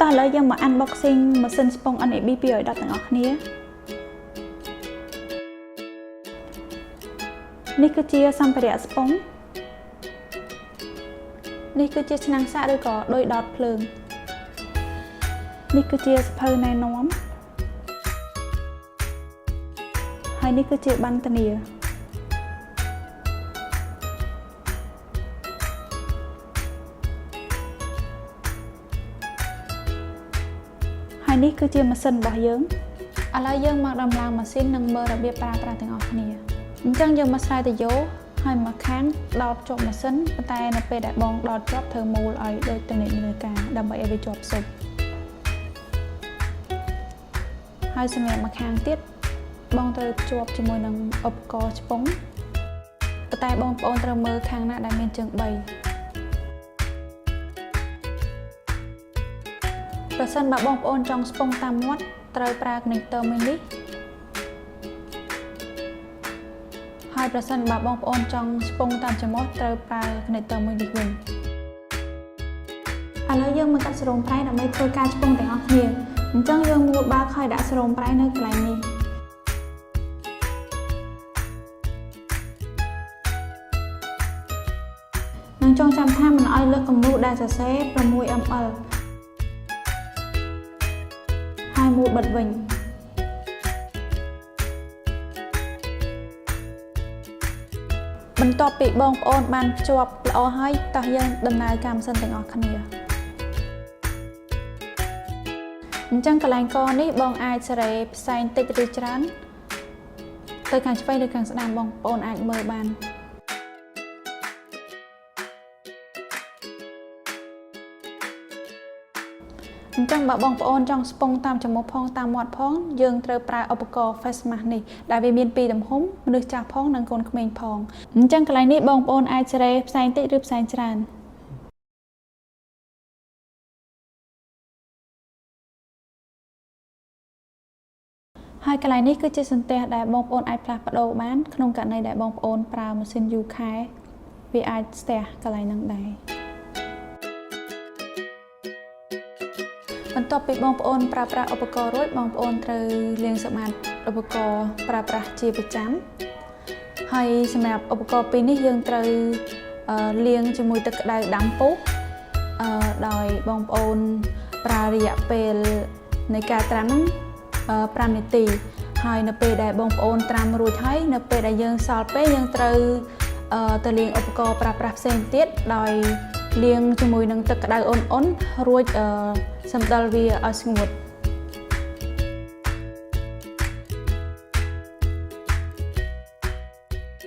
តោះឥឡូវយើងមក unboxing ម៉ាស៊ីនស្ពង់ NAB 210ទាំងអស់គ្នានេះគឺជាសម្ភារៈស្ពង់នេះគឺជាឆ្នាំងសាកឬក៏ដោយដោតភ្លើងនេះគឺជាសភៅណែនាំហើយនេះគឺជាប័ណ្ណធានាហើយនេះគឺជាម៉ាស៊ីនរបស់យើងឥឡូវយើងមកដំឡើងម៉ាស៊ីននិងមើលរបៀបប្រើប្រាស់ទាំងអស់គ្នាអញ្ចឹងយើងមកស្រាយតយោហើយមកខាងដោតជាប់ម៉ាស៊ីនប៉ុន្តែនៅពេលដែលបងដោតជាប់ត្រូវមូលឲ្យដូចទំនិញលើការដើម្បីឲ្យវាជាប់ស៊ុបហើយសម្រាប់មកខាងទៀតបងត្រូវភ្ជាប់ជាមួយនឹងឧបករណ៍ឆ្ពង់ប៉ុន្តែបងប្អូនត្រូវមើលខាងណាដែលមានជើង3ប្រសិនបើបងប្អូនចង់ស្ពង់តាមមាត់ត្រូវប្រើ connector មួយនេះហើយប្រសិនបើបងប្អូនចង់ស្ពង់តាមច្រមុះត្រូវប្រើ connector មួយនេះវិញឥឡូវយើងមកកាត់សេរ៉ូមប្រៃដើម្បីធ្វើការឆ្ពង់ទាំងអស់គ្នាអញ្ចឹងយើងមួលបើកហើយដាក់សេរ៉ូមប្រៃនៅកន្លែងនេះនឹងចងចាំថាមិនឲ្យលើសគំរូដែលសរសេរ6 ml ហើយមួលបិទវិញបន្ទាប់ពីបងប្អូនបានភ្ជាប់ល្អហើយតោះយើងដំណើរការម៉ាស៊ីនទាំងអស់គ្នាអញ្ចឹងកន្លែងកនេះបងអាចសេរីផ្សែងតិចឬច្រើនទៅខាងឆ្វេងឬខាងស្ដាំបងប្អូនអាចមើលបានអញ្ចឹងបើបងប្អូនចង់ស្ពង់តាមច្រមុះផងតាមមាត់ផងយើងត្រូវប្រើឧបករណ៍ face mask នេះដែលវាមានពីរទំហំមនុស្សចាស់ផងនិងកូនក្មេងផងអញ្ចឹងកន្លែងនេះបងប្អូនអាចសេរីផ្សែងតិចឬផ្សែងច្រើនហើយកន្លែងនេះគឺជាសន្ទះដែលបងប្អូនអាចផ្លាស់ប្ដូរបានក្នុងករណីដែលបងប្អូនប្រើម៉ាស៊ីនយូរខែវាអាចស្ទះកន្លែងហ្នឹងដែរបន្ទាប់ពីបងប្អូនប្រើប្រាស់ឧបករណ៍រួចបងប្អូនត្រូវលាងសម្អាតឧបករណ៍ប្រើប្រាស់ជាប្រចាំហើយសម្រាប់ឧបករណ៍ពីរនេះយើងត្រូវលាងជាមួយទឹកក្តៅដាំពុះដោយបងប្អូនប្រើរយៈពេលនៃការត្រាំហ្នឹង5នាទីហើយនៅពេលដែលបងប្អូនត្រាំរួចហើយនៅពេលដែលយើងសល់ពេលយើងត្រូវទៅលាងឧបករណ៍ប្រើប្រាស់ផ្សេងទៀតដោយលាងជាមួយនឹងទឹកក្តៅអ៊ុនៗរួចសម្ដិលវាឲ្យស្ងួត។